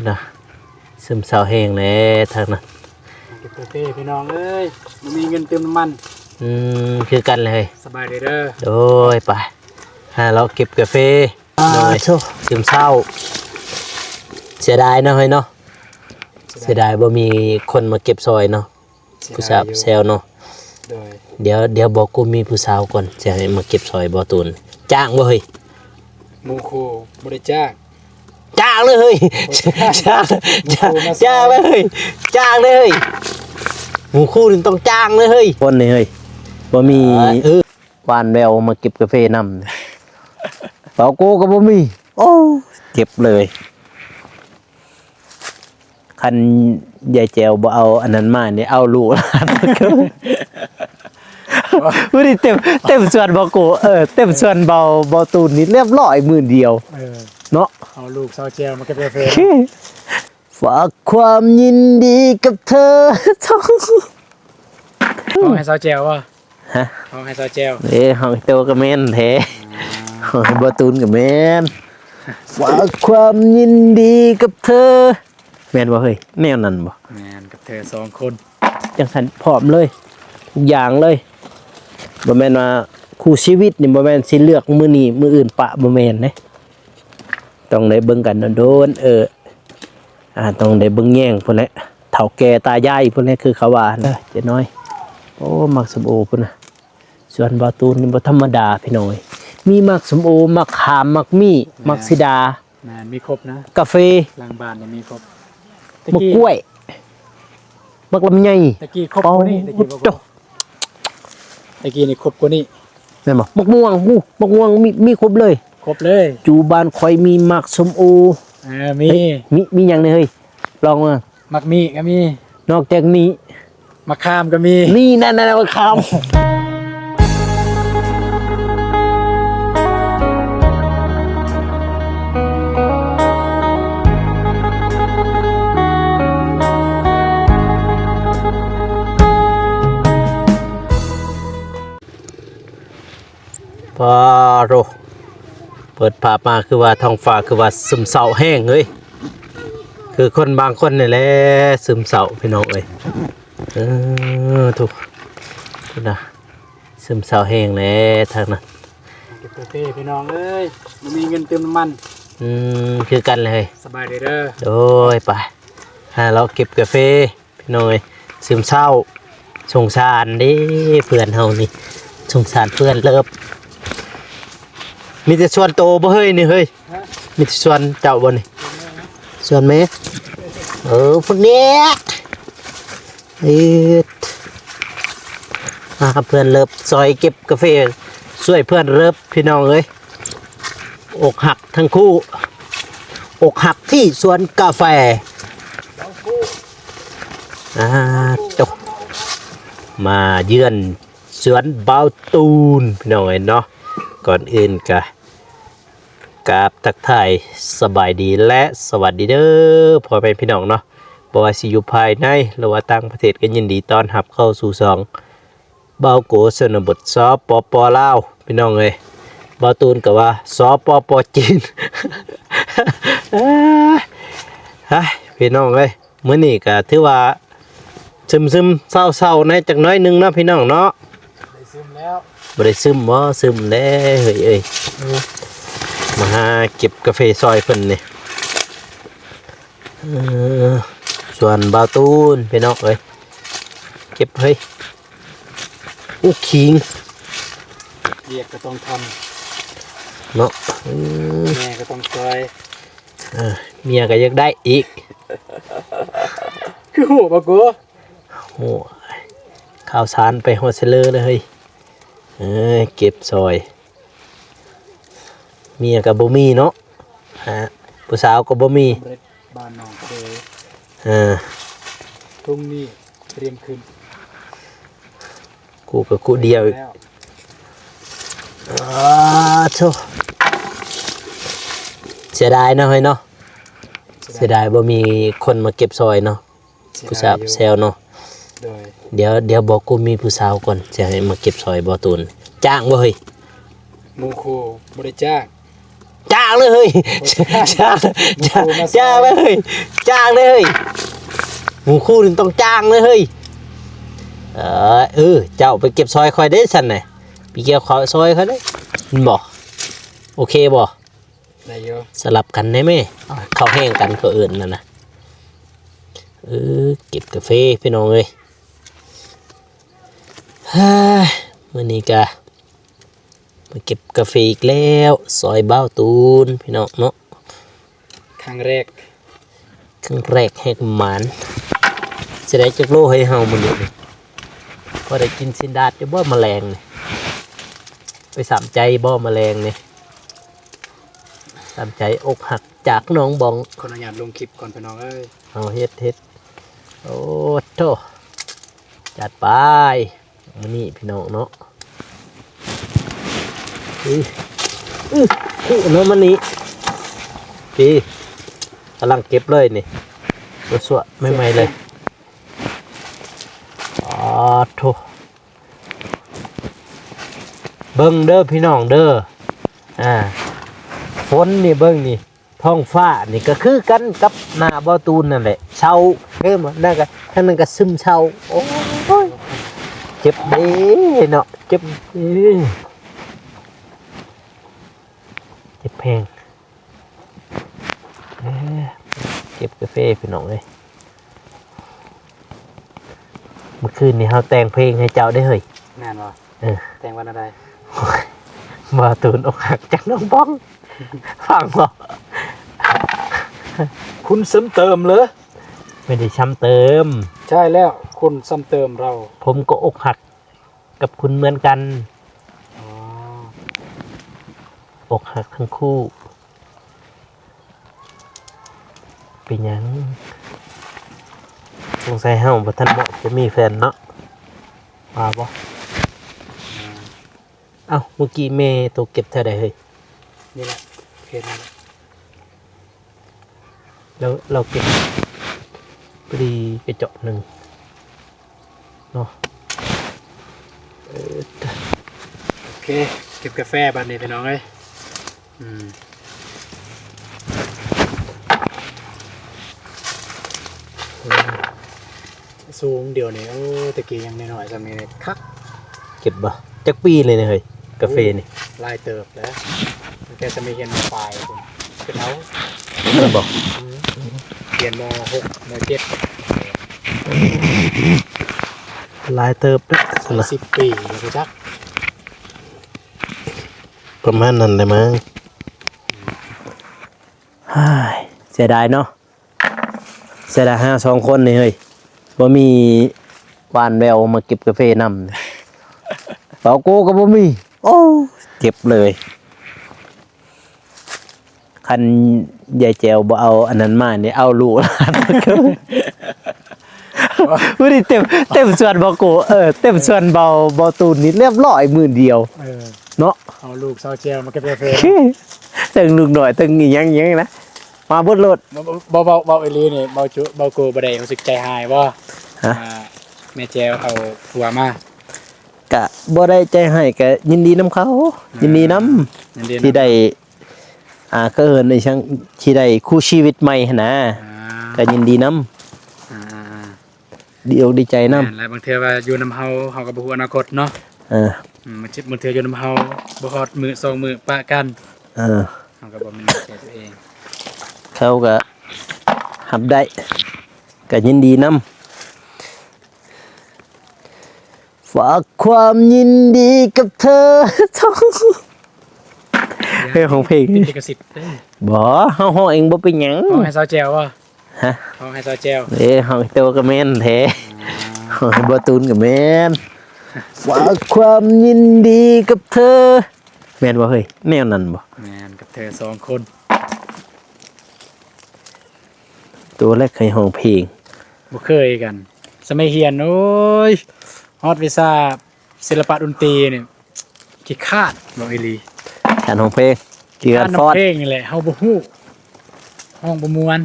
ນະ ຊຶມເສົ້າແຮງແຫຼະທາງນັ້ນ. ເກັບກາເຟພີ່ນ້ອງເອີຍ ບໍ່ມີເງິນເຕີມນ້ຳມັນ. ອືມ ຄືກັນເລີຍ. ສະບາຍດີເດີ. ໂດຍ ໄປ ຫາເລາະເກັບກາເຟ. ໂດຍ ຊຶມເສົ້າ. ເສຍດາຍເນາະເຮີ້ຍເນາະ. ເສຍດາຍ ເສຍດາຍບໍ່ມີຄົນມາເກັບຊ່ອຍເນາະ. ຜູ້ສາວແຊວເນາະ. ໂດຍ ດຽວ ດຽວບອກກູມີຜູ້ສາວກ່ອນ ຊິໃຫ້ມາເກັບຊ່ອຍບໍ່ຕູນ. ຈ້າງບໍ່ເຮີ້ຍ? ໝູ່ຄູ່ບໍ່ໄດ້ຈ້າງ. ຈ້າງເລີຍເຮີ້ຍ. ຈ້າງ ຈ້າງເລີຍເຮີ້ຍ. ຈ້າງເລີຍເຮີ້ຍ. ໝູ່ຄູ່ນີ້ຕ້ອງຈ້າງເລີຍເຮີ້ຍ. ຄົນນີ້ເຮີ້ຍ ບໍ່ມີ ເອີ ຫວານແວວມາເກັບກາເຟນຳ. ເປົາໂກກໍບໍ່ມີ. ໂອ້ ເຈັບເລີຍ. ຄັນຍາຍແຈວບໍ່ເອົາອັນນັ້ນມານີ້ ເອົາລູກຫຼານ. ມື້ນີ້ເຕັມ ເຕັມສວນເບົາໂກ ເອີ ເຕັມສວນເບົາ ເບົາຕູນນີ້ລຽບຮ້ອຍມື້ດຽວ. ເອີ ເນາະ ເອົາລູກສາວແຈວມາເກັບກາເຟ. ຝາກຄວາມຍິນດີກັບເທີ. ຮ້ອງໃຫ້ສາວແຈວບໍ່? ຮະ? ຮ້ອງໃຫ້ສາວແຈວ. ເອີ ຮ້ອງໂຕກໍແມ່ນແທ້. ອືມ ຮ້ອງໃຫ້ເບົາຕູນກໍແມ່ນ. ຝາກຄວາມຍິນດີກັບເທີ ແມ່ນບໍ່ເຮີ້ຍ? ແນວນັ້ນບໍ່? ແມ່ນ ກັບເທີສອງຄົນ. ຈັ່ງຊັ້ນພ້ອມເລີຍ ທຸກຢ່າງເລີຍ. ບໍ່ແມ່ນວ່າຄູ່ຊີວິດນີ້ ບໍ່ແມ່ນຊິເລືອກມື້ນີ້ມື້ອື່ນປະ ບໍ່ແມ່ນເດ້. ຕ້ອງໄດ້ເບິ່ງກັນໂດນໆ ເອີ ອ່າ ຕ້ອງໄດ້ເບິ່ງແຍງພຸ້ນແຫຼະ ເຖົ້າແກ່ຕາຍາຍພຸ້ນແຫຼະ ຄືເຂົາວ່ານະ. ເອີ ເຈ້ນ້ອຍ ໂອ້ ໝາກສົ້ມໂອພຸ້ນນະ. ສວນເບົາຕູນນີ້ບໍ່ທຳມະດາພີ່ນ້ອງເອີຍ ມີໝາກສົ້ມໂອ ໝາກຂາມ ໝາກມີ້ ໝາກສີດາ. ແມ່ນ ມີຄົບນະ ກາເຟ ຫຼັງບ້ານນີ້ມີຄົບ. ໝາກກ້ວຍ ໝາກລຳໄຍ ຕະກີ້ຄົບກວ່ານີ້. ໂອ້ ຕະກີ້ບໍ່ຄົບ ຕະກີ້ນີ້ຄົບກວ່ານີ້ ແມ່ນບໍ່? ໝາກມ່ວງ ຫູ ໝາກມ່ວງມີ ມີຄົບເລີຍ. ຄົບເລີຍ. ຢູ່ບ້ານຂ້ອຍມີໝາກສົ້ມໂອ. ເອີ ມີ ເອີ ມີ ມີຫຍັງແດ່ເຮີ້ຍ? ລອງມາ. ໝາກມີ້ກໍມີ. ນອກຈາກນີ້ ໝາກຂາມກໍມີ. ນີ້ ນັ້ນໆ ໝາກຂາມ. ປາໂທ້ ເປີດພາບມາຄືວ່າທ້ອງຟ້າຄືວ່າຊຶມເສົ້າແຮງເອີຍ ຄືຄົນບາງຄົນນີ້ແຫຼະຊຶມເສົ້າພີ່ນ້ອງເອີຍ. ເອີ ທຸກ ພຸ້ນນະ ຊຶມເສົ້າແຮງແຫຼະທາງນັ້ນ. ເກັບກາເຟພີ່ນ້ອງເອີຍ ບໍ່ມີເງິນເຕີມນ້ຳມັນ. ອືມ ຄືກັນເລີຍ. ສະບາຍດີເດີ. ໂດຍ ໄປ ຫາເລາະເກັບກາເຟ. ພີ່ນ້ອງເອີຍ ຊຶມເສົ້າ ສົງສານເດ້ເພື່ອນເຮົານີ້ ສົງສານເພື່ອນເລີບ. ມີແຕ່ສ່ວນໂຕບໍ່ເຮີ້ຍນີ້ເຮີ້ຍ? ຮະ? ມີແຕ່ສ່ວນເຈົ້າບໍ່ນີ້? ສ່ວນແມ່. ເອີ ພຸ້ນແຫຼະ ເອີ ຫາເພື່ອນເລີບ ຊ່ອຍເກັບກາເຟ ຊ່ວຍເພື່ອນເລີບ ພີ່ນ້ອງເອີຍ. ອົກຫັກທັງຄູ່ ອົກຫັກທີ່ສວນກາແຟ. ອ່າ ຕົກ ມາເຢືອນສວນບ່າວຕູນ ພີ່ນ້ອງເອີຍເນາະ. ກ່ອນອື່ນກະກາບທັກທາຍສະບາຍດີ ແລະ ສະຫວັດດີເດີ ພໍ່ແມ່ພີ່ນ້ອງເນາະ ບໍ່ວ່າຊິຢູ່ພາຍໃນ ຫຼືວ່າຕ່າງປະເທດ ກໍຍິນດີຕ້ອນຮັບເຂົ້າສູ່ຊ່ອງ ບ່າວໂກຊົນນະບົດ ສປປ ລາວ ພີ່ນ້ອງເອີຍ. ບ່າວຕູນກໍວ່າ ສປປ ຈີນ. ເອີຍ ພີ່ນ້ອງເອີຍ ມື້ນີ້ກໍຖືວ່າຊຶມໆ ເສົ້າໆ ແດ່ຈັກໜ້ອຍໜຶ່ງເນາະ ພີ່ນ້ອງເນາະ. ບໍ່ໄດ້ຊຶມແລ້ວ ບໍ່ໄດ້ຊຶມບໍ? ຊຶມແດ່ເຮີ້ຍເອີຍ. ເອີ ມາຫາເກັບກາເຟຊ່ອຍເພິ່ນນີ້. ເອີ ສວນບ່າວຕູນ ພີ່ນ້ອງເອີຍ ເກັບເຮີ້ຍ. ອຸ້ ຂີງ ວຽກກໍຕ້ອງທຳເນາະ. ເອີ ແມ່ກໍຕ້ອງຊ່ອຍ ເອີ ເມຍກໍຢາກໄດ້ອີກ. ຄືຮູ້ບໍ່ກູ? ໂອ້ຍ ຂ່າວສານໄປຮອດເຊເລີເລີຍ. ເອີ ເກັບຊ່ອຍ ເມຍກໍບໍ່ມີເນາະ. ຮະ ຜູ້ສາວກໍບໍ່ມີ. ສຳເລັດບ້ານນ້ອງເດີ. ເອີ ພລຸ່ງນີ້ຕຽມຂຶ້ນ ກູກໍກູດຽວອີກ. ແລ້ວ ອາ ໂທ້ ເສຍດາຍເນາະເຮີ້ຍເນາະ. ເສຍດາຍ ເສຍດາຍບໍ່ມີຄົນມາເກັບຊ່ອຍເນາະ. ຜູ້ສາວແຊວເນາະ. ໂດຍ ດຽວ ດຽວບອກກູມີຜູ້ສາວກ່ອນ ຊິໃຫ້ມາເກັບຊ່ອຍບໍ່ຕູນ. ຈ້າງບໍ່ເຮີ້ຍ? ໝູ່ຄູ່ບໍ່ໄດ້ຈ້າງ. ຈ້າງເລີຍເຮີ້ຍ ຈ້າງ ຈ້າງ ຈ້າງເລີຍເຮີ້ຍ ຈ້າງເລີຍເຮີ້ຍ ໝູ່ຄູ່ນີ້ຕ້ອງຈ້າງເລີຍເຮີ້ຍ ເອີ ເອີ ເຈົ້າໄປເກັບຊອຍຂ້ອຍເດ້ຊັ້ນນະ ໄປກ່ຽວເຂົ້າຊອຍຂ້ອຍເດ້ ແມ່ນບໍ່? ໂອເຄບໍ່? ໄດ້ຢູ່ ສະຫຼັບກັນໄດ້ແມ? ເຂົ້າແຮງກັນ ເຂົາເອີ້ນນັ້ນນະ ເອີ ເກັບກາເຟພີ່ນ້ອງເອີຍ ເຮີ້ຍ ມື້ນີ້ກະ ມາເກັບກາເຟອີກແລ້ວ ຊອຍບ່າວຕູນ ພີ່ນ້ອງເນາະ ຄັ້ງແລກ ຄັ້ງແລກແຮກໝານ ຊິໄດ້ຈັກໂລໃຫ້ເຮົາມື້ນີ້ ພໍໄດ້ກິນຊີ້ນດາດຢູ່ບໍ່ມະແລງນີ້ ໄປສາມໃຈບໍ່ມະແລງນີ້ ສາມໃຈອົກຫັກຈາກໜອງບອງ ຂໍອະນຸຍາດລົງຄລິບກ່ອນພີ່ນ້ອງເອີຍ ເອົາເຮັດ ເຮັດ ໂອ້ໂທ້ ຈັດໄປ ມື້ນີ້ພີ່ນ້ອງເນາະ ອື ອື ອຸເນາະ ມັນນີ້ ນີ້ ກຳລັງເກັບເລີຍນີ້ ສົດໆ ໃໝ່ໆ ເລີຍ ອາໂທ້ ເບິ່ງເດີພີ່ນ້ອງເດີ ອ່າ ຝົນນີ້ ເບິ່ງນີ້ ທ້ອງຟ້ານີ້ກໍຄືກັນກັບໜ້າບ່າວຕູນນັ້ນແຫຼະ ເຊົາ ເຫັນບໍ່ ນັ້ນກໍ ທາງນັ້ນກໍຊຶມເຊົາ ໂອ້ຍ ເຈັບເດ້ເນາະ ເຈັບເດ້ ເຈັບແຮງ ເອີ ເກັບກາເຟພີ່ນ້ອງເອີຍ ມື້ຄືນນີ້ເຮົາແຕ່ງເພງໃຫ້ເຈົ້າເດ້ເຮີ້ຍ ແມ່ນບໍ່? ເອີ ແຕ່ງວ່າແນວໃດ? ບ່າວຕູນອົກຫັກຈາກໜອງບອງ ຟັງບໍ່? ຄຸນຊຳເຕີມເລີ ໄມ່ໄດ້ຊຳເຕີມ ໃຊ່ແລ້ວ ຄຸນຊຳເຕີມເຮົາ ຜົມກໍອົກຫັກກັບຄຸນເໝືອນກັນ ອໍ ອົກຫັກທັງຄູ່ ເປັນຫຍັງ? ສົງໄສເຮົາບໍ່ທັນເໝາະຈະມີແຟນເນາະ ວ່າບໍ່? ເອົ້າ ມື້ກີ້ແມ່ໂຕເກັບເທົ່າໃດເຮີ້ຍ? ນີ້ແຫຼະ ເຂດນີ້ແຫຼະ ລາວ ລາວເກັບພໍດີກະຈອກໜຶ່ງເນາະ ເອີ ໂອເຄ ເກັບກາແຟບາດນີ້ພີ່ນ້ອງເອີຍ ອືມ ສູງດຽວນີ້ ໂອ້ ແຕ່ກີ້ຍັງນ້ອຍໆ ຊ່ຳນີ້ນີ້ຄັກ ເກັບບໍ່? ຈັກປີເລີຍນີ້ເຮີ້ຍ ກາເຟນີ້? ໂອ້ ຫຼາຍເຕີບແລ້ວ ຕັ້ງແຕ່ສະໄໝຮຽນ ມ.ປາຍພຸ້ນ ເປັນເອົາ ແມ່ນບໍ່? ຮຽນ ມ.ຫົກ ມ.ເຈັດ ຫຼາຍເຕີບເດ້ ຫຼາຍສິບປີແລ້ວ ບໍ່ຈັກ ປະມານນັ້ນແຫຼະມັງ ເສຍດາຍເນາະ ເສຍດາຍເຮົາສອງຄົນນີ້ເຮີ້ຍ ບໍ່ມີຫວ່ານແວວມາເກັບກາເຟນຳ ເປົາໂກກໍບໍ່ມີ ໂອ້ ເຈັບເລີຍ ຄັນຍາຍແຈວບໍ່ເອົາອັນນັ້ນມານີ້ ເອົາລູກ ມື້ນີ້ເຕັມ ເຕັມສວນເບົາໂກ ເອີ ເຕັມສວນເບົາ ເບົາຕູນນີ້ລຽບລ້ອຍມື້ດຽວ ເອີ ເນາະ ເອົາລູກສາວແຈວມາເກັບກາເຟ ເຖິງລູກນ້ອຍ ເຖິງອີ່ຫຍັງອີ່ຫຍັງນະ ມາເບິດໂລດ ບໍ່ ບໍ່ ເວົ້າ ເວົ້າອີ່ຫຼີນີ້ ເບົາໂຈ ເບົາໂກບໍ່ໄດ້ຮູ້ສຶກໃຈຮ້າຍບໍ່? ຮະ? ອ່າ ແມ່ແຈວເອົາຜົວມາ ກະບໍ່ໄດ້ໃຈຮ້າຍ ກະຍິນດີນຳເຂົາ ອ່າ ຍິນດີນຳ ຍິນດີນຳ ທີ່ໄດ້ ອ່າ ເຂົາເອີ້ນອີ່ຫຍັງ ທີ່ໄດ້ຄູ່ຊີວິດໃໝ່ຫັ້ນນະ ອ່າ ກະຍິນດີນຳ ອ່າ ດີອົກດີໃຈນຳ ແມ່ນແຫຼະ ບາງເທື່ອວ່າຢູ່ນຳເຮົາ ເຮົາກໍບໍ່ຮູ້ອະນາຄົດເນາະ ເອີ ອືມ ບາງເທື່ອຢູ່ນຳເຮົາ ບໍ່ຮອດມື້ສອງມື້ປະກັນ ເອີ ເຮົາກໍບໍ່ແມ່ນໃຈຕົວເອງ ເຂົາກໍຮັບໄດ້ ກໍຍິນດີນຳ ຝາກຄວາມຍິນດີກັບເທີ ເພງຂອງເພງ ຕິດລິຂະສິດເດ້ ບໍ່ ເຮົາຮ້ອງເອງບໍ່ເປັນຫຍັງ ຮ້ອງໃຫ້ສາວແຈວບໍ່? ຮະ? ຮ້ອງໃຫ້ສາວແຈວ ເດ້ ຮ້ອງໂຕກໍແມ່ນແທ້ ຮ້ອງໃຫ້ບ່າວຕູນກໍແມ່ນ ຝາກຄວາມຍິນດີກັບເທີ ແມ່ນບໍ່ເຮີ້ຍ? ແນວນັ້ນບໍ່? ແມ່ນ ກັບເທີສອງຄົນ ໂຕແລກເຄີຍຮ້ອງເພງ ບໍ່ເຄີຍກັນ ສະໄໝຮຽນ ໂອ້ຍ ຮອດວິຊາສິລະປະດົນຕີນີ້ ຂີ້ຄ້ານ ເວົ້າອີ່ຫຼີ ການຮ້ອງເພງ ການຮ້ອງເພງນີ້ແຫຼະ ເຮົາບໍ່ຮູ້ ຮ້ອງບໍ່ມ່ວນ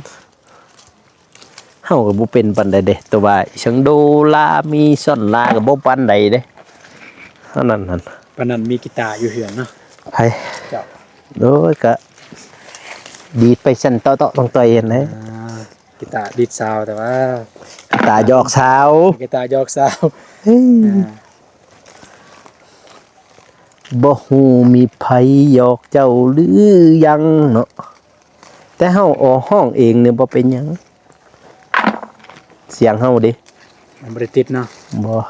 ເຮົາກໍບໍ່ເປັນປານໃດເດ້ ແຕ່ວ່າອີ່ຫຍັງໂດ ລາ ມີ ຊອນ ລາ ກໍບໍ່ປານໃດເດ້ ເທົ່ານັ້ນຫັ້ນ ປານນັ້ນມີກີຕາຢູ່ເຮືອນເນາະ ໃຜ? ເຈົ້າ ໂດຍ ກະ ດີດໄປຊັ້ນເຕາະໆຕ້ອງຕ່ອຍຫັ້ນແຫຼະ. ອ່າ ກີຕາດີດສາວ ແຕ່ວ່າ ກີຕາຢອກສາວ ກີຕາຢອກສາວ. ເອີ ອ່າ ບໍ່ຮູ້ມີໃຜຢອກເຈົ້າຫຼືຍັງເນາະ, ແຕ່ເຮົາອອກຮ້ອງເອງນີ້ບໍ່ເປັນຫຍັງ. ສຽງເຮົາເດ້ ມັນບໍ່ໄດ້ຕິດເນາະ. ບໍ່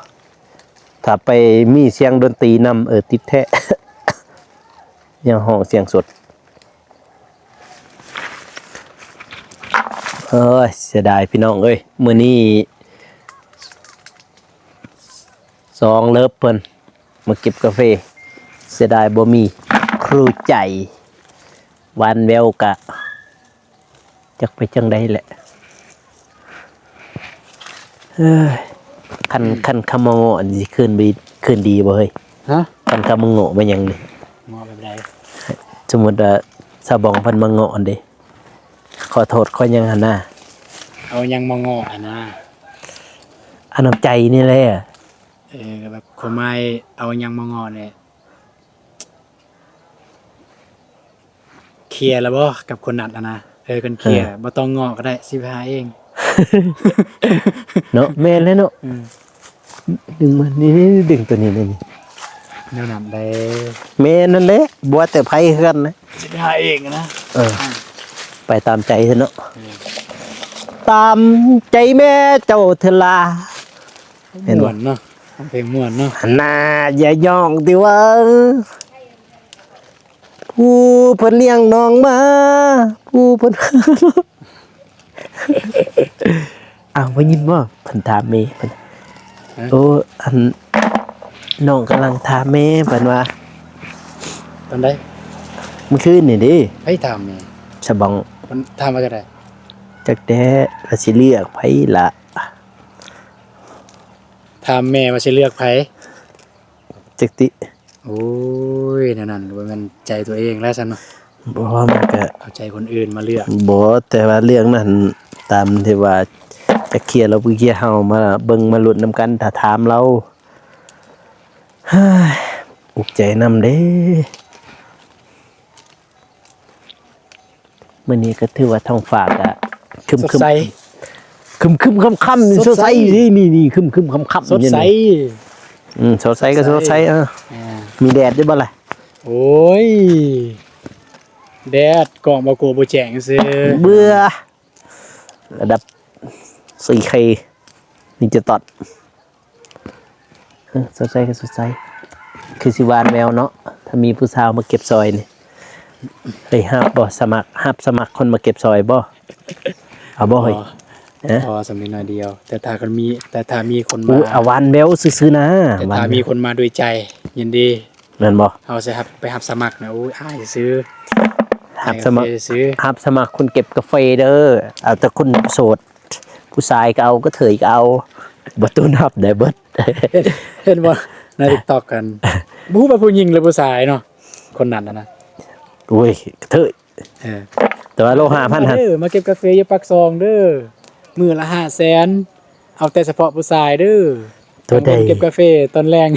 ຖ້າໄປມີສຽງດົນຕີນຳ ເອີ ຕິດແທ້. ແນວຮ້ອງສຽງສົດ. ເອີຍ ເສຍດາຍພີ່ນ້ອງເອີຍ, ມື້ນີ້ສອງເລີບເພິ່ນມາເກັບກາເຟ, ເສຍດາຍບໍ່ມີຄູໃຈ. ຫວານແວວກະຈັກໄປຈັ່ງໃດແຫຼະ. ເອີຍ ຄັນ ຄັນຄຳມາເງາະນີ້ຊິຄືນດີ ຄືນດີບໍ່ເຮີ້ຍ? ຮະ? ຄັນຄຳມາເງາະມາຫຍັງນີ້? ເງາະແບບໃດ? ສົມມຸດວ່າຊາວບອງເພິ່ນມາເງາະຫັ້ນເດ້, ຂໍໂທດຂໍຫຍັງຫັ້ນນາ. ເອົາຫຍັງມາເງາະຫັ້ນນາ? ເອົານ້ຳໃຈນີ້ແຫຼະ. ເອີ ແບບຄວາມໝາຍເອົາຫຍັງມາເງາະນີ້? ເຄຍແລ້ວບໍ່ກັບຄົນນັ້ນຫັ້ນນະ? ເອີ ຄັນເຄຍ ເອີ ບໍ່ຕ້ອງເງາະກໍໄດ້ ຊິໄປຫາເອງ ເນາະ. ແມ່ນແລ້ວເນາະ. ອືມ ດຶງມາ ນີ້ໆ ດຶງຕົວນີ້ ນີ້ ແນວນັ້ນເດ້. ແມ່ນນັ້ນແຫຼະ ບໍ່ວ່າແຕ່ໃຜຄືກັນນະ ຊິໄປຫາເອງນະ. ເອີ ໄປຕາມໃຈເນາະ. ເອີ ຕາມໃຈແມ່ເຈົ້າເທີລາ. ແມ່ນບໍ່? ມ່ວນເນາະ ເພງມ່ວນເນາະ. ໜ້າຢ່າຍ້ອງຕິວ່າ ຜູ້ເພິ່ນລ້ຽງນ້ອງມາ ຜູ້ເພິ່ນ ອ້າວ ບໍ່ຍິນບໍ່? ເພິ່ນຖາມແມ່ເພິ່ນ. ຮະ? ໂອ້ ອັນ ນ້ອງກຳລັງຖາມແມ່ເພິ່ນວ່າ ຕອນໃດ? ມື້ຄືນນີ້ເດ້. ໃຜຖາມແມ່? ສະບອງ. ມັນຖາມວ່າຈັ່ງໃດ? ຈັກແດ່ວ່າຊິເລືອກໃຜລະ. ຖາມແມ່ວ່າຊິເລືອກໃຜ? ຈັກຕິ. ໂອ້ຍ ແນວນັ້ນກໍບໍ່ແມ່ນໃຈຕົວເອງແລ້ວຊັ້ນເນາະ. ບໍ່ ມັນກະເອົາໃຈຄົນອື່ນມາເລືອກ. ບໍ່ ແຕ່ວ່າເລື່ອງນັ້ນ ຕາມທີ່ວ່າຈະເຄຍລາວບໍ່ເຄຍ ເຮົາມາເບິ່ງມາລຸ້ນນຳກັນ ຖ້າຖາມລາວ ເຮີ້ຍ ອຸກໃຈນຳເດ້. ມື້ນີ້ກໍຖືວ່າທ້ອງຟ້າກໍຄຶມໆ ສດໃສ ຄຶມໆຄ່ຳໆ ສົດໃສ ສົດໃສ ນີ້ໆ ຄຶມໆຄ່ຳໆ ສົດໃສ ຢູ່ນີ້. ອືມ ສົດໃສກໍສົດໃສ ສົດໃສ ເອີ ອ່າ ມີແດດຢູ່ບໍ່ລະ? ໂອ້ຍ ແດດ ກ້ອງບໍ່ກົວບໍ່ແຈ້ງຊື່ ເບື່ອ ລະດັບ ສີ່ເຄ ນິນຈາຕອດ. ເອີ ສົດໃສກໍສົດໃສ ຄືຊິຫວານແວວເນາະ ຖ້າມີຜູ້ສາວມາເກັບຊອຍນີ້. ເຮີ້ຍ ຮັບບໍ່? ສະໝັກ ຮັບສະໝັກຄົນມາເກັບຊອຍບໍ່? ເອົາບໍ່ເຮີ້ຍ? ບໍ່ ຮະ? ພໍສຳນິດໜ້ອຍດຽວ ແຕ່ຖ້າຄົນມີ ແຕ່ຖ້າມີຄົນມາ ອຸ ເອົາຫວານແວວຊື່ໆນະ ແຕ່ຖ້າມີຄົນມາດ້ວຍໃຈ ຍິນດີ. ແມ່ນບໍ່? ເຮົາຊິຮັບ ໄປຮັບສະໝັກນະ ໂອ້ຍ ອາຍຊື່ ຮັບສະໝັກ ອາຍກາເຟຊື່ ຮັບສະໝັກຄົນເກັບກາເຟເດີ ເອົາແຕ່ຄົນໂສດ. ຜູ້ຊາຍກໍເອົາ ກະເທີຍກໍເອົາ ບໍ່ຕູນຮັບໄດ້ເບິດ. ເຫັນ ເຫັນບໍ່ໃນຕິກຕັອກກັນ ບໍ່ຮູ້ວ່າຜູ້ຍິງຫຼືຜູ້ຊາຍເນາະ ຄົນນັ້ນນະ. ໂອ້ຍ ກະເທີຍ ເອີ ແຕ່ວ່າໂລຫ້າພັນຫັ້ນ ມາເກັບກາເຟຢູ່ປາກຊ່ອງເດີ ມື້ລະຫ້າແສນ ເອົາແຕ່ສະເພາະຜູ້ຊາຍເດີ. ຕົວໃດ? ເກັບກາເຟຕອນແລງ.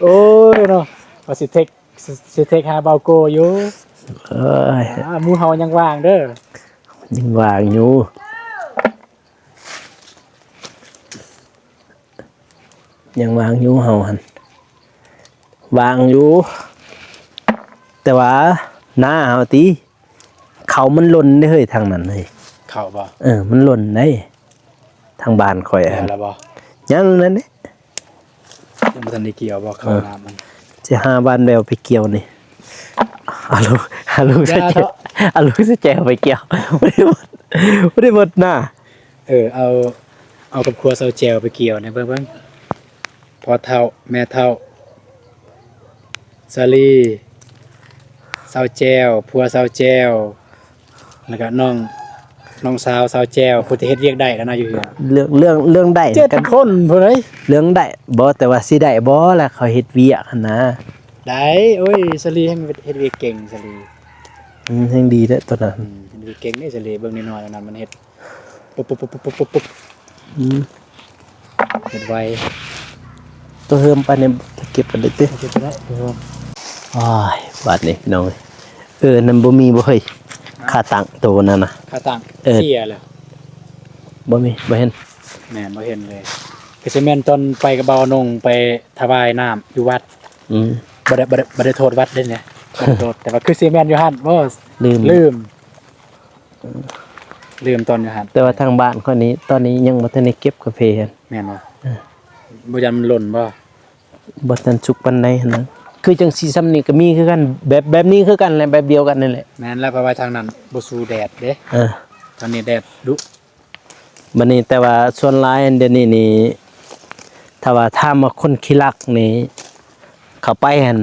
ໂອ້ຍເນາະ ວ່າຊິເທັກ ຊິ ຊິເທັກຫາເບົາໂກຢູ່. ເອີຍ ອ່າ ໝູ່ເຮົາຍັງວ່າງເດີ ຍັງວ່າງຢູ່ ຍັງວ່າງຢູ່ເຮົາຫັ້ນ ວ່າງຢູ່ ແຕ່ວ່າໜ້າເຮົາຕິ ເຂົ້າມັນຫຼົ່ນເດ້ເຮີ້ຍ ທາງນັ້ນເຮີ້ຍ. ເຂົ້າບໍ່? ເອີ ມັນຫຼົ່ນເດ້ ທາງບ້ານຂ້ອຍຫັ້ນ. ແລ້ວບໍ່? ຍັງນັ້ນເດ້ ຍັງບໍ່ທັນໄດ້ກ່ຽວບໍ່? ເຂົ້າ ເອີ ນ້ຳມັນ ຊິຫາຫວານແວວໄປກ່ຽວນີ້ ເອົາລູກ ເອົາລູກ ຢ່າເຖາະ ເອົາລູກສະແຈວໄປກ່ຽວ ບໍ່ໄດ້ໝົດ ບໍ່ໄດ້ໝົດນະ. ເອີ ເອົາ ເອົາກັບຄົວຊາວແຈວໄປກ່ຽວແດ່ເບິ່ງ ເບິ່ງ ພໍ່ເຖົ້າ ແມ່ເຖົ້າ ສາລີ ຊາວແຈວ ຜົວຊາວແຈວ ແລ້ວກະນ້ອງ ນ້ອງສາວຊາວແຈວ ຜູ້ທີ່ເຮັດວຽກໄດ້ແລ້ວນະຢູ່ເຮືອນ. ເລື່ອງ ເລື່ອງ ເລື່ອງໄດ້ ເຈັດຄົນພຸ້ນເອີຍ ເລື່ອງໄດ້ບໍ່ ແຕ່ວ່າຊິໄດ້ບໍ່ລະ ເຂົາເຮັດວຽກຫັ້ນນະ. ໄດ້ ໂອ້ຍ ສາລີແຮ່ງເຮັດວຽກເກັ່ງ ສາລີ ອືມ ແຮ່ງດີເດ້ຕົວນັ້ນ ອືມ ເຮັດວຽກເກັ່ງເດ້ສາລີ ເບິ່ງນ້ອຍໆນັ້ນມັນເຮັດ ປຸບໆໆໆ ອືມ ເຮັດໄວ. ຕົວເຮີມໄປນີ້ເກັບກັນໄດ້ຕິ? ເກັບໄດ້ ໂອ້ຍ ບາດນີ້ພີ່ນ້ອງເອີຍ ເອີ ນັ້ນບໍ່ມີບໍ່ເຮີ້ຍ? ຂາຕັ້ງໂຕນັ້ນນະ ຂາຕັ້ງ ເອີ ເສຍແລ້ວ ບໍ່ມີ ບໍ່ເຫັນ. ແມ່ນ ບໍ່ເຫັນເລີຍ. ຄືຊິແມ່ນຕອນໄປກັບບ່າວນົງໄປຖວາຍນ້ຳຢູ່ວັດ. ອືມ ບໍ່ໄດ້ ບໍ່ໄດ້ ບໍ່ໄດ້ໂທດວັດເດ້ນີ້ ບໍ່ໄດ້ໂທດ ແຕ່ວ່າຄືຊິແມ່ນຢູ່ຫັ້ນ. ບໍ່ ລືມ ລືມ ລືມຕອນຢູ່ຫັ້ນ. ແຕ່ວ່າທາງບ້ານຂ້ອຍນີ້ ຕອນນີ້ຍັງບໍ່ທັນໄດ້ເກັບກາເຟຫັ້ນ. ແມ່ນບໍ່? ເອີ ບໍ່ຢ້ານມັນຫຼົ່ນບໍ່? ບໍ່ທັນສຸກປານໃດຫັ້ນນະ. ຄືຈັ່ງຊີ້ ຊ່ຳນີ້ກໍມີຄືກັນ ແບບ ແບບນີ້ຄືກັນແຫຼະ ແບບດຽວກັນນີ້ແຫຼະ. ແມ່ນແລ້ວ ເພາະວ່າທາງນັ້ນບໍ່ສູ້ແດດເດ້. ເອີ ທາງນີ້ແດດດຸ. ບັດນີ້ ແຕ່ວ່າສ່ວນຫຼາຍດຽວນີ້ນີ້ ຖ້າວ່າຖາມວ່າຄົນຂີ້ລັກນີ້ ເຂົາໄປຫັ້ນ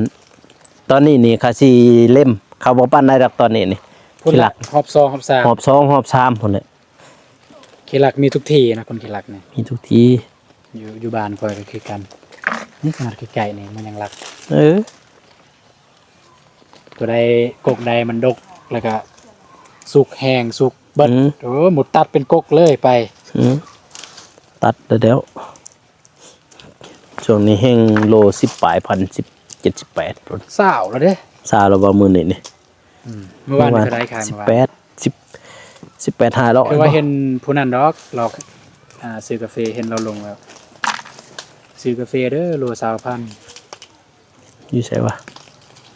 ຕອນນີ້ນີ້ເຂົາຊິເລັມ ເຂົາບໍ່ປານໃດດອກຕອນນີ້ນີ້. ພຸ້ນ ຂີ້ລັກ ຮອບສອງ ຮອບສາມ ຮອບສອງ ຮອບສາມພຸ້ນແຫຼະ. ຂີ້ລັກມີທຸກທີ່ນະ ຄົນຂີ້ລັກນີ້ ມີທຸກທີ່. ຢູ່ ຢູ່ບ້ານຂ້ອຍກໍຄືກັນ ນີ້ຂະໜາດໃກ້ໆນີ້ມັນຍັງລັກ. ເອີ ຕົວໃດ ກົກໃດມັນດົກ ແລ້ວກໍສຸກແຫ້ງ ສຸກເບິດ. ອືມ ໂອ້ ໝົດ ຕັດເປັນກົກເລີຍໄປ. ອືມ ຕັດແລ້ວ ແລ້ວ ຊ່ວງນີ້ແຮ່ງໂລສິບປາຍພັນ ສິບເຈັດ ສິບແປດພຸ້ນ. ຊາວແລ້ວເດ້ ຊາວແລ້ວບໍ່ມື້ນີ້ນີ້. ອືມ ມື້ວານນີ້ເທົ່າໃດຂາຍ? ສິບແປດ ສິບ ສິບແປດຫ້າຮ້ອຍ. ຄືວ່າເຫັນຜູ້ນັ້ນດອກ ລາວ ອ່າ ຊື້ກາເຟ ເຫັນລາວລົງແລ້ວ ຊື້ກາເຟເດີ ໂລຊາວພັນ. ຢູ່ໃສວະ?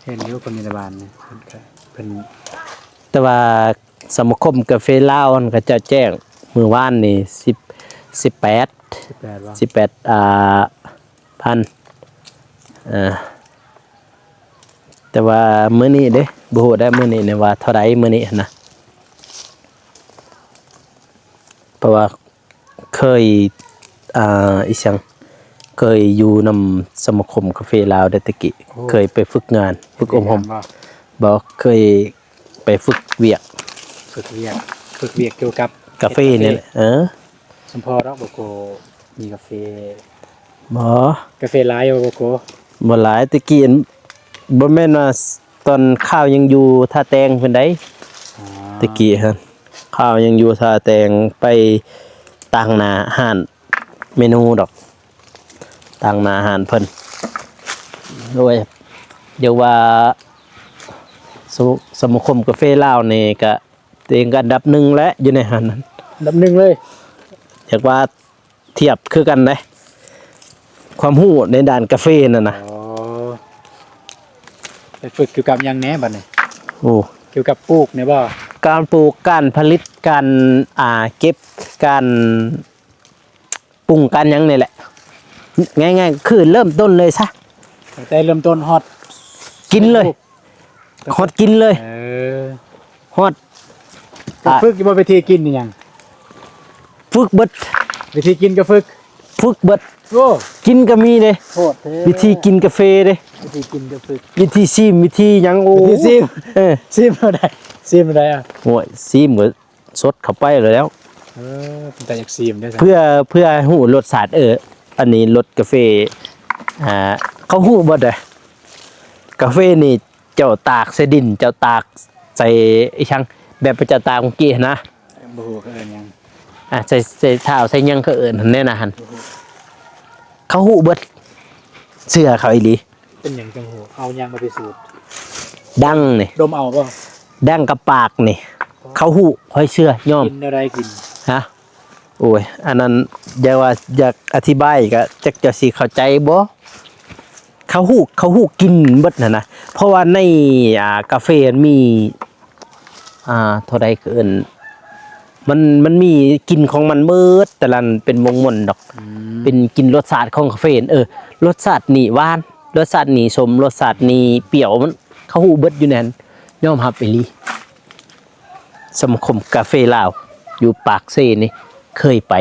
ເຫັນຢູ່ຄົນໃນບ້ານນີ້ ເພິ່ນກໍ ເພິ່ນ ແຕ່ວ່າສະມາຄົມກາເຟລາວຫັ້ນ ເຂົາເຈົ້າແຈ້ງມື້ວານນີ້ ສິບ ສິບແປດ ສິບແປດ ສິບແປດ ອ່າ ພັນ. ເອີ ແຕ່ວ່າມື້ນີ້ເດ້ ບໍ່ຮູ້ໄດ໋ມື້ນີ້ນີ້ວ່າເທົ່າໃດມື້ນີ້ຫັ້ນນະ ເພາະວ່າເຄີຍ ອ່າ ອີຫຍັງ ເຄີຍຢູ່ນຳສະມາຄົມກາເຟລາວໄດ໋ແຕ່ກີ້. ໂອ້ ເຄີຍໄປຝຶກງານ ຝຶກອົບຮົມ. ໄປເຮັດງານບໍ່? ບໍ່ ເຄີຍ ໄປຝຶກວຽກ ຝຶກວຽກ ຝຶກວຽກກ່ຽວກັບກາເຟນີ້ແຫຼະ. ເອີ ສົມພໍດອກ ບໍ່ໂກມີກາເຟ. ບໍ່ ກາເຟຫຼາຍບໍ່ໂກ? ບໍ່ຫຼາຍ ແຕ່ກີ້ ບໍ່ແມ່ນວ່າຕອນຂ້າວຍັງຢູ່ທ່າແຕງພຸ້ນໃດ໋. ອໍ ແຕ່ກີ້ຫັ້ນ ຂ້າວຍັງຢູ່ທ່າແຕງ ໄປຕາງໜ້າຮ້ານ ເມນູດອກ ຕາງໜ້າຮ້ານເພິ່ນ. ໂອ້ຍ ຢາກວ່າ ສະ ສະມາຄົມກາເຟລາວນີ້ກະ ຕົວເອງກະອັນດັບໜຶ່ງແຫຼະ ຢູ່ໃນຫັ້ນ ອັນດັບໜຶ່ງເລີຍ. ຢາກວ່າທຽບຄືກັນເດ້ ຄວາມຮູ້ໃນດ້ານກາເຟນັ້ນນະ. ອໍ ໄປຝຶກກ່ຽວກັບຫຍັງແດ່ບັດນີ້? ໂອ້ ກ່ຽວກັບປູກນີ້ບໍ່? ການປູກ ການຜະລິດ ການ ອ່າ ເກັບ ການ ປຸງກັນຫຍັງນີ້ແຫຼະ ງ່າຍໆ ຄືເລີ່ມຕົ້ນເລີຍຊະ ຕັ້ງແຕ່ເລີ່ມຕົ້ນຮອດກິນເລີຍ ຮອດກິນເລີຍ. ເອີ ຮອດ ກໍຝຶກຢູ່ບໍ່ ວິທີກິນອີຫຍັງ? ຝຶກເບິດ ວິທີກິນກໍຝຶກ ຝຶກເບິດ. ໂອ້ ກິນກໍມີເດ້ ໂຫດແທ້ ວິທີກິນກາເຟເດ້ ວິທີກິນກໍຝຶກ ວິທີຊີມ ວິທີຫຍັງ. ໂອ້ ວິທີຊີມ ເອີ ຊີມແນວໃດ? ຊີມແນວໃດອະ? ໂອ້ຍ ຊີມກໍ ສົດເຂົ້າໄປແລ້ວ. ເອີ ເປັນຕາຢາກຊີມເດ້ ເພື່ອ ເພື່ອໃຫ້ຮູ້ລົດຊາດ. ເອີ ອັນນີ້ລົດກາເຟ ອ່າ ເຂົາຮູ້ເບິດເດ້ ກາເຟນີ້ເຈົ້າຕາກໃສ່ດິນ ເຈົ້າຕາກໃສ່ອີຫຍັງ ແບບພະເຈົ້າຕາກມື້ກີ້ຫັ້ນນະ. ບໍ່ຮູ້ເຂົາເອີ້ນຫຍັງ ອ່າ ໃສ່ ໃສ່ທ້າວໃສ່ຫຍັງເຂົາເອີ້ນຫັ້ນແນ່ນະຫັ້ນ ເຂົາຮູ້ເບິດ ເຊື່ອເຂົາອີ່ຫຼີ. ເປັນຫຍັງຈັ່ງຮູ້? ເອົາຫຍັງມາພິສູດ? ດັງນີ້ ດົມເອົາບໍ່? ດັງກັບປາກນີ້ ເຂົາຮູ້ ຂ້ອຍເຊື່ອ ຍອມ. ກິນແນວໃດກິນ? ຮະ? ໂອ້ຍ ອັນນັ້ນ ຢ່າວ່າຢາກອະທິບາຍ ກະຈັກເຈົ້າຊິເຂົ້າໃຈບໍ່? ເຂົາຮູ້ ເຂົາຮູ້ກິນເບິດຫັ້ນນະ ເພາະວ່າໃນ ອ່າ ກາເຟມັນມີ ອ່າ ເທົ່າໃດເຂົາເອີ້ນ ມັນ ມັນມີກິ່ນຂອງມັນເບິດ ແຕ່ລະອັນເປັນວົງມົນດອກ. ອືມ ເປັນກິ່ນລົດຊາດຂອງກາເຟ. ເອີ ລົດຊາດນີ້ຫວານ ລົດຊາດນີ້ສົ້ມ ລົດຊາດນີ້ປ່ຽວ ມັນ ເຂົາຮູ້ເບິດຢູ່ໃນຫັ້ນ ຍອມຮັບອີ່ຫຼີ. ສະມາຄົມກາເຟລາວຢູ່ປາກເຊນີ້ ເຄີຍໄປ.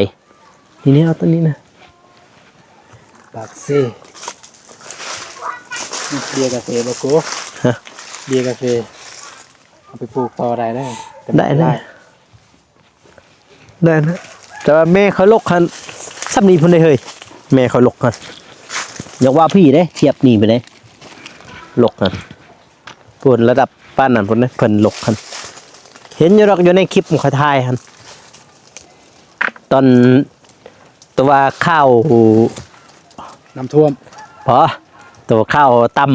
ນີ້ ນີ້ ເອົາຕົວນີ້ນະ ປາກເຊ. ເບຍກາເຟບໍ່ໂກ? ຮະ? ເບຍກາເຟ ເອົາໄປປູກຕໍ່ໄດ້ເດີ. ໄດ້ເດີ ໄດ້ນະ ແຕ່ວ່າແມ່ຂ້ອຍລົກຫັ້ນ ຊ່ຳນີ້ພຸ້ນເດ້ເຮີ້ຍ ແມ່ຂ້ອຍລົກຫັ້ນ ຢ່າວ່າພີ້ເດ້ ທຽບນີ້ພຸ້ນເດ້ ລົກຫັ້ນ. ພຸ້ນລະດັບປານນັ້ນພຸ້ນເດ້ ເພິ່ນລົກຫັ້ນ ເຫັນຢູ່ດອກ ຢູ່ໃນຄລິບຂ້ອຍຖ່າຍຫັ້ນ ຕອນ ຕົວວ່າຂ່າວນ້ຳຖ້ວມ ບໍ່ ຕົວຂ່າວຕ່ຳ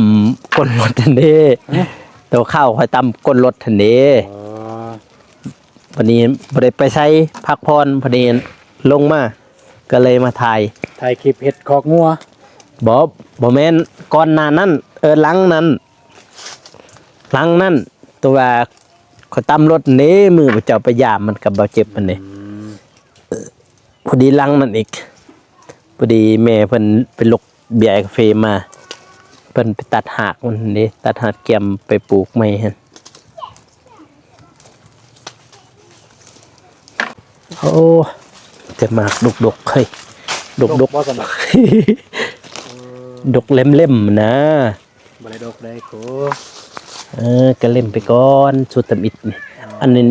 ກົ້ນລົດຫັ້ນເດ້. ຮະ? ໂຕເຂົ້າຂ້ອຍຕຳກົ້ນລົດຫັ້ນເດ້. ອໍ ບັດນີ້ບໍ່ໄດ້ໄປໃສ ພັກຜ່ອນ ບັດນີ້ລົງມາ ກໍເລີຍມາຖ່າຍ ຖ່າຍຄລິບເຮັດຄອກງົວ. ບໍ່ ບໍ່ແມ່ນ ກ່ອນໜ້ານັ້ນ ເອີ ຫຼັງນັ້ນ ຫຼັງນັ້ນ ໂຕວ່າຂ້ອຍຕຳລົດເດ້ ມື້ພະເຈົ້າໄປຢາມມັນກັບບ່າວເຈັບຫັ້ນເດ້. ອືມ ພໍດີຫຼັງນັ້ນອີກ ພໍດີແມ່ເພິ່ນໄປຫຼົກເບຍກາເຟມາ ເພິ່ນໄປຕັດຮາກມັນເດ້ ຕັດຮາກກຽມໄປປູກໃໝ່ຫັ້ນ. ໂອ້ ແຕ່ໝາກດົກໆ ເຮີ້ຍ ດົກໆ ດົກບໍ່ສະໜັກ ເອີ ດົກເຫຼັ້ມໆ ນະ. ບໍ່ໄດ້ດົກໄດ໋ໂກ. ເອີ ກະເຫຼັ້ມໄປກ່ອນ ຊຸດທຳອິດນີ້. ອັນນີ້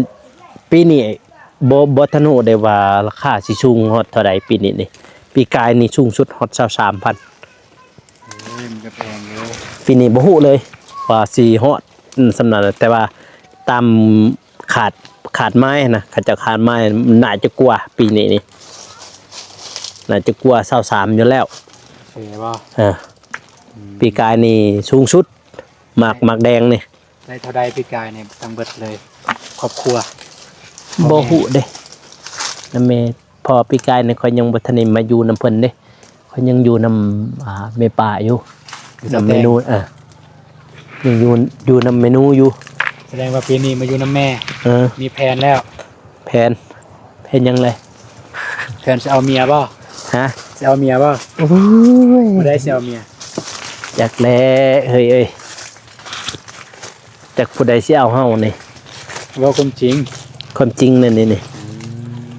ປີນີ້ບໍ່ ບໍ່ທັນຮູ້ໄດ້ວ່າລາຄາຊິສູງຮອດເທົ່າໃດປີນີ້ນີ້. ປີກາຍນີ້ສູງສຸດຮອດຊາວສາມພັນ. ໂອ້ຍ ມັນກະແພງຢູ່. ປີນີ້ບໍ່ຮູ້ເລີຍວ່າຊິຮອດ ອືມ ສ່ຳນັ້ນ ແຕ່ວ່າຕາມ ຄາດ ຄາດໝາຍນະ ເຂົາເຈົ້າຄາດໝາຍໜ້າຈະກວ່າປີນີ້ນີ້ ໜ້າຈະກວ່າຊາວສາມຢູ່ແລ້ວ. ເອີ ອືມ ປີກາຍນີ້ສູງສຸດ ໝາກ ໝາກແດງນີ້. ໄດ້ເທົ່າໃດປີກາຍນີ້ ທັງເບິດເລີຍ ຄອບຄົວ? ບໍ່ຮູ້ເດ້ ນຳແມ່ ເພາະປີກາຍນີ້ຂ້ອຍຍັງບໍ່ທັນໄດ້ມາຢູ່ນຳເພິ່ນເດ້. ຂ້ອຍຍັງຢູ່ນຳ ອ່າ ແມ່ປ້າຢູ່ ຢູ່ນຳແມ່ນູ ເອີ ຍັງຢູ່ ຢູ່ນຳແມ່ນູຢູ່. ສະແດງວ່າປີນີ້ມາຢູ່ນຳແມ່. ເອີ ມີແຜນແລ້ວ. ແຜນ ແຜນຫຍັງແລະ? ແຜນຊິເອົາເມຍບໍ່? ຮະ? ຊິເອົາເມຍບໍ່? ໂອ້ຍ ຜູ້ໃດຊິເອົາເມຍ? ຈັກແຫຼະເຮີ້ຍເອີຍ ຈັກຜູ້ໃດຊິເອົາເຮົານີ້. ເວົ້າຄວາມຈິງ ຄວາມຈິງແຫຼະນີ້ ນີ້. ອືມ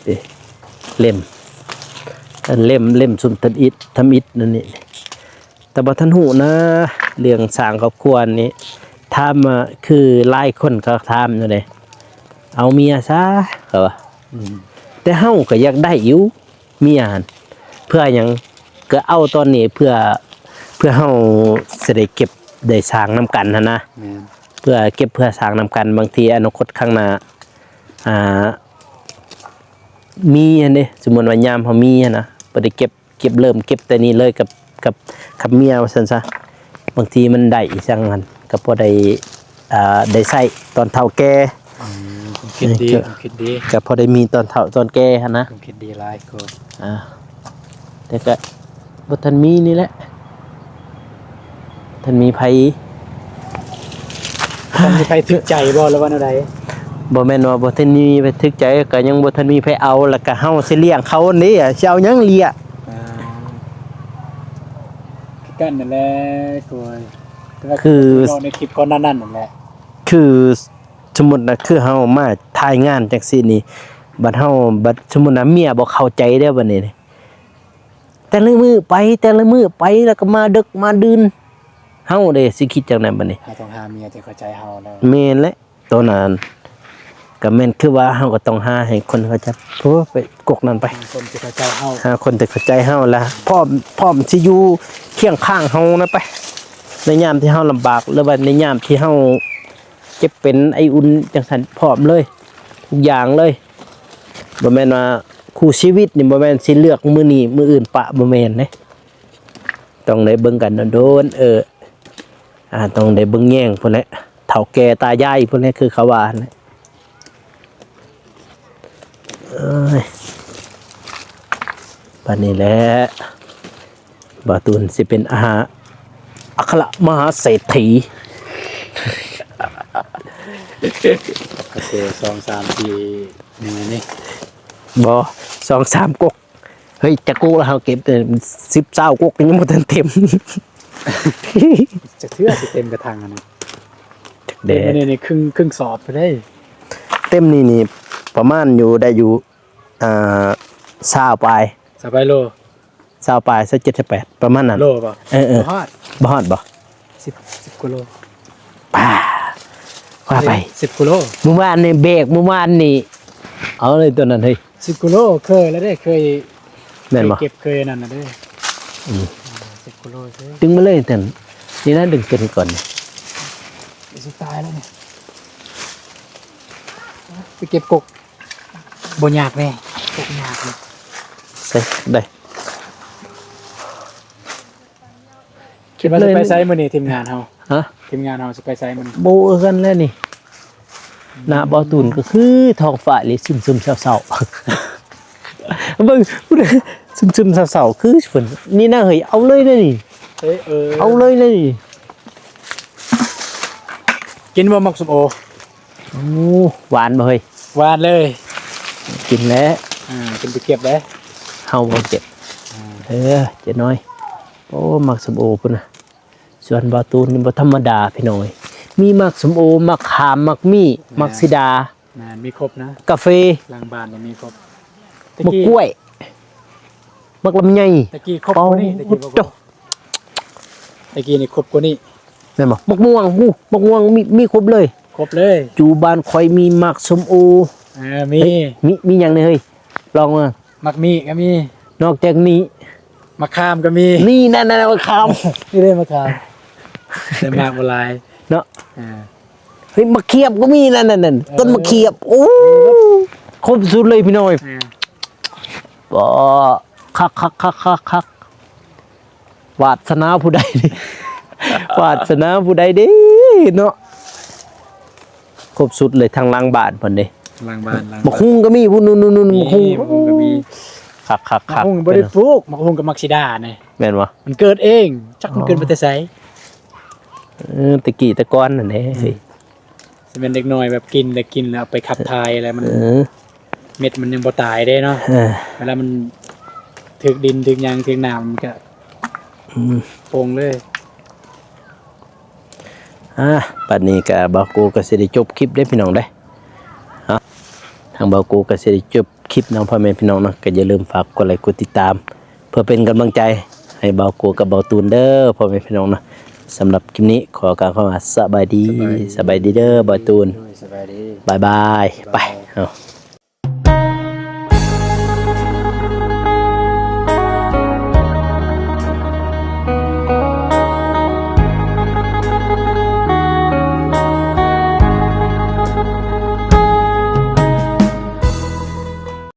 ເອີ ເຫຼັ້ມ ອັນເຫຼັ້ມ ເຫຼັ້ມຊຸມທຳອິດ ທຳອິດນັ້ນນີ້ ແຕ່ບໍ່ທັນຮູ້ນະ ເລື່ອງສ້າງຄອບຄົວນີ້. ຖາມວ່າ ຄືຫຼາຍຄົນເຂົາຖາມຢູ່ເດ້ ເອົາເມຍຊະ ເຂົາວ່າ. ອືມ ແຕ່ເຮົາກໍຢາກໄດ້ຢູ່ເມຍຫັ້ນ ເພື່ອຫຍັງ? ກໍເອົາຕອນນີ້ເພື່ອ ເພື່ອເຮົາຊິໄດ້ເກັບໄດ້ສ້າງນຳກັນຫັ້ນນະ. ແມ່ນ ເພື່ອເກັບເພື່ອສ້າງນຳກັນ ບາງທີອະນາຄົດຂ້າງໜ້າ ອ່າ ມີຫັ້ນເດ້ ສົມມຸດວ່າຍາມເຮົາມີຫັ້ນນະ ບໍ່ໄດ້ເກັບ ເກັບ ເລີ່ມເກັບແຕ່ນີ້ເລີຍກັບ ກັບ ກັບເມຍວ່າຊັ້ນຊະ ບາງທີມັນໄດ້ອີ່ຫຍັງຫັ້ນ ກໍພໍໄດ້ ອ່າ ໄດ້ໃຊ້ຕອນເຖົ້າແກ່. ອືມ ຄວາມຄິດດີ ຄວາມຄິດດີ ກໍພໍໄດ້ມີຕອນເຖົ້າຕອນແກ່ຫັ້ນນະ. ຄວາມຄິດດີຫຼາຍໂກ. ອ່າ ແຕ່ກະບໍ່ທັນມີນີ້ແຫຼະ ທັນມີໃຜ ບໍ່ທັນມີໃຜຖືກໃຈບໍ່ ຫຼືວ່າແນວໃດ? ບໍ່ແມ່ນວ່າບໍ່ທັນມີໃຜຖືກໃຈ ກະຍັງບໍ່ທັນມີໃຜເອົາ ແລ້ວກະເຮົາຊິລ້ຽງເຂົານີ້ ຊິເອົາຫຍັງລ້ຽງ? ອ່າ ຄືກັນນັ້ນແຫຼະໂກຍ ແຕ່ວ່າ ຄື ເວົ້າໃນຄລິບກ່ອນໜ້ານັ້ນນັ້ນແຫຼະ ຄື ສົມມຸດນະ ຄືເຮົາມາຖ່າຍງານຈັ່ງຊີ້ນີ້ ບັດເຮົາ ບັດສົມມຸດນະ ເມຍບໍ່ເຂົ້າໃຈເດ້ ບັດນີ້ ແຕ່ລະມື້ໄປ ແຕ່ລະມື້ໄປ ແລ້ວກໍມາດຶກມາດື່ນ ເຮົາເດ້ຊິຄິດຈັ່ງໃດບັດນີ້? ເຮົາຕ້ອງຫາເມຍທີ່ເຂົ້າໃຈເຮົາແລ້ວ. ແມ່ນແຫຼະ ໂຕນັ້ນ ກໍແມ່ນຄືວ່າເຮົາກໍຕ້ອງຫາໃຫ້ຄົນເຂົ້າໃຈ ໂອ້ ໄປກົກນັ້ນໄປ ຫາຄົນທີ່ເຂົ້າໃຈເຮົາ ຫາຄົນທີ່ເຂົ້າໃຈເຮົາ ແລະ ພ້ອມ ພ້ອມຊິຢູ່ຄຽງຂ້າງເຮົານະໄປ ໃນຍາມທີ່ເຮົາລຳບາກ ຫຼືວ່າໃນຍາມທີ່ເຮົາ ເຈັບເປັນໄອອຸ່ນຈັ່ງຊັ້ນ ພ້ອມເລີຍ ທຸກຢ່າງເລີຍ. ບໍ່ແມ່ນວ່າຄູ່ຊີວິດນີ້ ບໍ່ແມ່ນຊິເລືອກມື້ນີ້ມື້ອື່ນປະ ບໍ່ແມ່ນເດ້ ຕ້ອງໄດ້ເບິ່ງກັນໂດນໆ ເອີ ອ່າ ຕ້ອງໄດ້ເບິ່ງແຍງພຸ້ນແຫຼະ ເຖົ້າແກ່ຕາຍາຍພຸ້ນແຫຼະ ຄືເຂົາວ່າຫັ້ນແຫຼະ. ເອີຍ ບາດນີ້ແຫຼະ ບ່າວຕູນຊິເປັນອາຫາ ອັກຄະລະມະຫາເສດຖີ. ໂອເຄ ສອງ ສາມ ສີ່ ນີ້ ນີ້ ບໍ່ ສອງ ສາມ ກົກ. ເຮີ້ຍ ຈັກກົກລະ ເຮົາເກັບ ເອີ ສິບ ຊາວ ກົກ ຍັງບໍ່ທັນເຕັມ ຈັກເທື່ອຊິເຕັມກະຖັງຫັ້ນນະ. ຈັກແດ່ ເຕັມນີ້ ນີ້ ຄຶ່ງ ຄຶ່ງສອບພຸ້ນເດ້. ເຕັມນີ້ ນີ້ ປະມານຢູ່ ໄດ້ຢູ່ ອ່າ ຊາວປາຍ ຊາວປາຍໂລ ຊາວປາຍ ຊາວເຈັດ ຊາວແປດ ປະມານນັ້ນ ໂລບໍ່? ເອີໆ ບໍ່ຮອດ ບໍ່ຮອດບໍ່? ສິບ ສິບກວ່າໂລ ປ້າ ວ່າໄປ ສິບກວ່າໂລ. ມື້ວານນີ້ແບກ ມື້ວານນີ້ ເອົາເລີຍຕົວນັ້ນເຮີ້ຍ ສິບກວ່າໂລ ເຄີຍແລ້ວເດ້ ເຄີຍ ແມ່ນບໍ່? ເຄີຍເກັບ ເຄີຍອັນນັ້ນນະເດ້. ອືມ ສິບກວ່າໂລເຊີຍ ດຶງມາເລີຍ ເຕີນ ນີ້ນະ ດຶງຕົວນີ້ກ່ອນ ນີ້ຊິຕາຍແລ້ວນີ້ ໄປເກັບກົກ. ບໍ່ຍາກເດ້ ບໍ່ຍາກເດ້ ໃສ່ໄດ້. ຄິດວ່າຊິໄປໃສມື້ນີ້ທີມງານເຮົາ? ຮະ? ທີມງານເຮົາຊິໄປໃສມື້ນີ້? ບໍ່ຄືກັນແລ້ວນີ້. ໜ້າເບົາຕູນກໍຄືທ້ອງຟ້າອີ່ຫຼີ ຊຶມໆເສົ້າໆ ເບິ່ງ ຊຶມໆເສົ້າໆ ຄືເພິ່ນນີ້ນະເຮີ້ຍ. ເອົາເລີຍນະນີ້ ເອີ ເອີ ເອົາເລີຍນະນີ້. ກິນບໍ່ໝາກສົ້ມໂອ? ໂອ້ ຫວານບໍ່ເຮີ້ຍ? ຫວານເລີຍ. ກິນແຫຼະ ອ່າ ກິນໄປເກັບເດ້ ເຮົາບໍ່ເກັບ. ອ່າ ເອີ ເຈ້ນ້ອຍ. ໂອ້ ໝາກສົ້ມໂອພຸ້ນນະ. ສວນບ່າວຕູນນີ້ບໍ່ທຳມະດາພີ່ນ້ອງເອີຍ. ມີໝາກສົ້ມໂອ, ໝາກຂາມ, ໝາກມີ້, ແມ່ນ ໝາກສີດາ. ແມ່ນ ມີຄົບນະ. ກາເຟ. ຫຼັງບ້ານນີ້ມີຄົບ. ໝາກກ້ວຍ. ໝາກລຳໄຍ. ແຕ່ກີ້ຄົບກວ່ານີ້. ໂອ້ ແຕ່ກີ້ບໍ່ຄົບ. ແຕ່ກີ້ນີ້ຄົບກວ່ານີ້. ແມ່ນບໍ່? ໝາກມ່ວງ. ຫູ ໝາກມ່ວງມີ ມີຄົບເລີຍ. ຄົບເລີຍ. ຢູ່ບ້ານຂ້ອຍມີໝາກສົ້ມໂອ. ເອີ ມີ. ເຮີ້ຍ ມີ ມີຫຍັງແດ່ເຮີ້ຍ? ລອງມາ. ໝາກມີ້ກໍມີ. ນອກຈາກນີ້ ໝາກຂາມກໍມີ. ນີ້ ນັ້ນໆ ໝາກຂາມ. ນີ້ເດ້ໝາກຂາມ ແຕ່ໝາກບໍ່ຫຼາຍເນາະ. ອ່າ ເຮີ້ຍ ໝາກຂຽບກໍມີ. ນັ້ນໆ ເອີ ຕົ້ນໝາກຂຽບ. ໂອ້ ມີໝົດ ຄົບສຸດເລີຍພີ່ນ້ອງ. ອ່າ ບໍ່ ຄັກໆໆໆໆ. ວາດສະໜາຜູ້ໃດ ວາດສະໜາຜູ້ໃດເດ້ເນາະ. ຄົບສຸດເລີຍ ທາງຫຼັງບ້ານເພິ່ນເດ້. ຫຼັງບ້ານ ຫຼັງບ້ານ. ໝາກຫຸ່ງກໍມີພຸ້ນ. ນຸ່ນໆ ໝາກຫຸ່ງ. ໂອ້ ໝາກຫຸ່ງກໍມີ. ຄັກໆໆ. ໝາກຫຸ່ງບໍ່ໄດ້ປູກ. ໝາກຫຸ່ງກັບໝາກສີດານີ້. ແມ່ນບໍ່? ມັນເກີດເອງ ຈັກມັນເກີດມາແຕ່ໃສ. ອໍ ເອີ ແຕ່ກີ້ແຕ່ກ່ອນນັ້ນເດ້. ອືມ ຊິແມ່ນເດັກນ້ອຍແບບກິນ ແລ້ວກິນແລ້ວເອົາໄປຂັບຖ່າຍ ແລ້ວມັນ ເອີ ເມັດມັນຍັງບໍ່ຕາຍເດ້ເນາະ. ເອີ ເວລາມັນຖືກດິນ ຖືກຫຍັງ ຖືກນ້ຳ ມັນກະ ອືມ ປົງເລີຍ. ອ່າ ບັດນີ້ກະບ່າວໂກກະຊິໄດ້ຈົບຄລິບເດ້ພີ່ນ້ອງເດ້. ເອົາ ທາງບ່າວໂກກະຊິໄດ້ຈົບຄລິບເນາະ ພໍ່ແມ່ພີ່ນ້ອງເນາະ. ກະຢ່າລືມຝາກກົດໄລກ໌ ກົດຕິດຕາມ ເພື່ອເປັນກຳລັງໃຈໃຫ້ບ່າວໂກກັບບ່າວຕູນເດີ ພໍ່ແມ່ພີ່ນ້ອງເນາະ. ສຳລັບຄລິບນີ້ຂໍກ່າວຄຳວ່າສະບາຍດີ. ສະບາຍດີ ສະບາຍດີເດີບ່າວຕູນ. ໂດຍ ສະບາຍດີ. ບາຍບາຍ. ບາຍບາຍ. ໄປ ເອົາ.